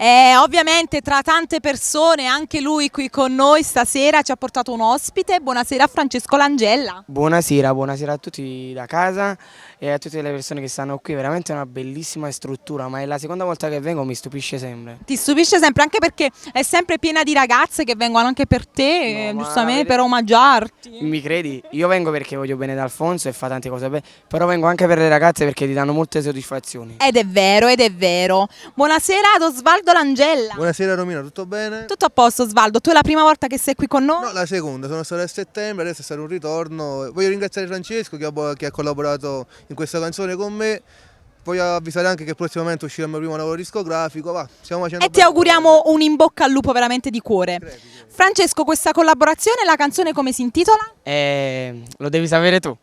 E ovviamente tra tante persone anche lui qui con noi stasera ci ha portato un ospite. Buonasera Francesco Langella. Buonasera, buonasera a tutti da casa e a tutte le persone che stanno qui, veramente è una bellissima struttura, ma è la seconda volta che vengo, mi stupisce sempre. Ti stupisce sempre anche perché è sempre piena di ragazze che vengono anche per te, No, ma giustamente vedi- per omaggiarti. Mi credi? Io vengo perché voglio bene ad Alfonso e fa tante cose belle, però vengo anche per le ragazze perché ti danno molte soddisfazioni. Ed è vero, ed è vero. Buonasera ad Osvaldo Langella. Buonasera Romina, tutto bene? Tutto a posto Osvaldo, tu è la prima volta che sei qui con noi? No, la seconda, sono stato a settembre, adesso è stato un ritorno. Voglio ringraziare Francesco che ha collaborato in questa canzone con me. Voglio avvisare anche che prossimamente uscirà il mio primo lavoro discografico. Va, stiamo facendo E ti bene. auguriamo un in bocca al lupo veramente di cuore. Crepi, crepi. Francesco, questa collaborazione, la canzone come si intitola? Lo devi sapere tu.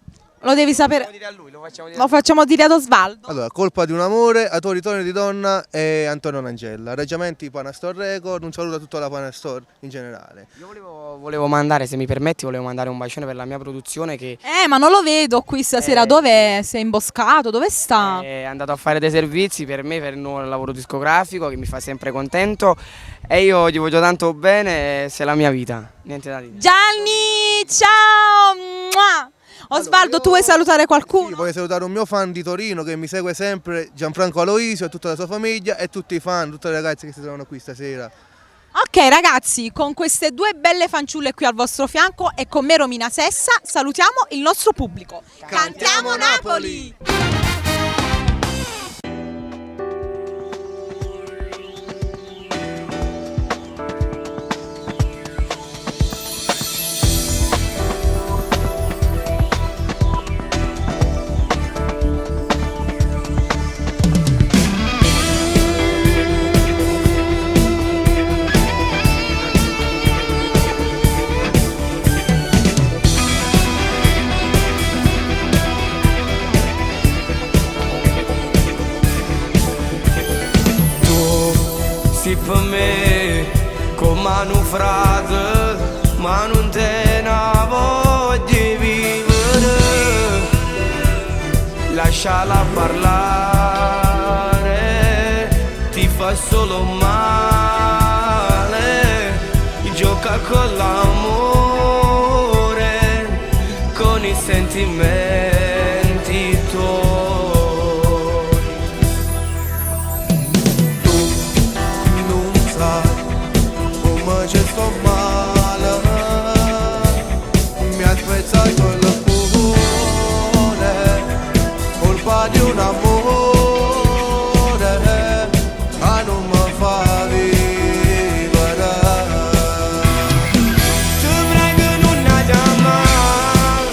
Lo devi sapere. Lo facciamo dire a lui, lo facciamo dire Lo facciamo dire ad Osvaldo. Allora, Colpa di un amore, a tuo ritorno di donna e Antonio Langella. Arrangiamenti Panastore Record, un saluto a tutta la Panastore in generale. Io volevo mandare, se mi permetti, volevo mandare un bacione per la mia produzione che Ma non lo vedo qui stasera. Dove si è imboscato? Dove sta? è andato a fare dei servizi per me, per il nuovo lavoro discografico che mi fa sempre contento e io gli voglio tanto bene, sei la mia vita, niente da dire. Gianni, ciao! Mua! Osvaldo, tu vuoi salutare qualcuno? Sì, voglio salutare un mio fan di Torino che mi segue sempre, Gianfranco Aloisio e tutta la sua famiglia e tutti i fan, tutte le ragazze che si trovano qui stasera. Ok ragazzi, con queste due belle fanciulle qui al vostro fianco e con me Romina Sessa salutiamo il nostro pubblico. Cantiamo Napoli! Tu sei per me come un frate, ma non te ne voglio vivere. Lasciala parlare, ti fa solo male. Gioca con l'amore, con i sentimenti tuoi. Tu non sai come ci sto male, mi ha spezzato il cuore, colpa di un amore che non mi fa vivere. Ti prego non la chiamare,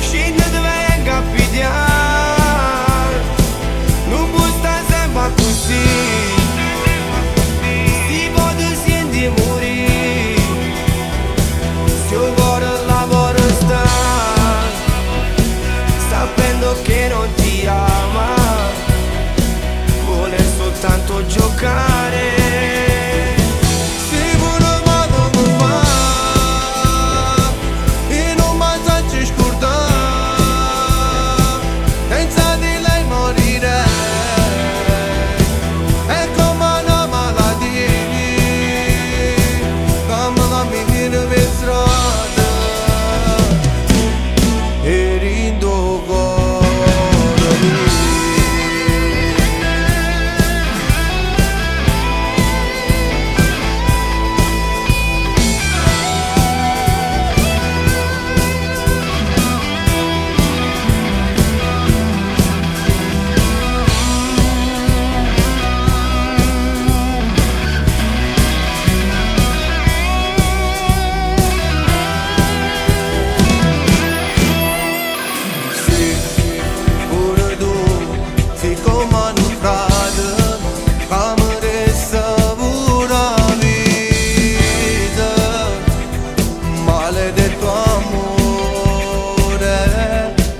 scende ti venga a pigliare, non può stare sempre così, si può ti senti morire, se il cuore lavora sta, sapendo che non ti ama, vuole soltanto giocare. Se pure vado mi fa e non mi faccio scordare, senza di lei morire è come una malattia come cammino per strada e rindo cuore mio. Sì, pure tu sei come un frate che mi resta pure la vita. Maledetto amore,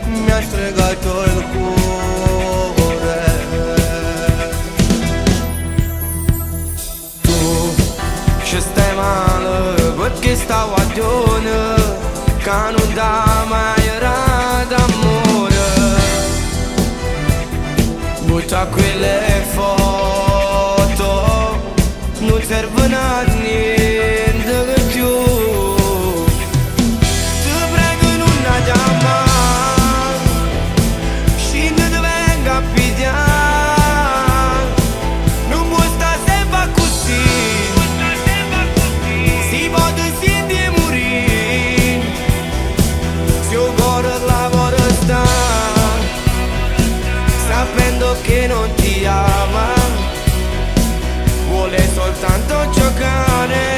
mi ha stregato il cuore. Tu ci stai male perché stavo a giorno che non dà mai d'amore. Butta quelle foto Non serve a niente più. Ti prego non la chiamare, scendi te vengo a pigliare. Non puoi stare sempre così, si può sentire morire. Se il cuore lavora sta, sapendo che non ti ama, vuole soltanto giocare.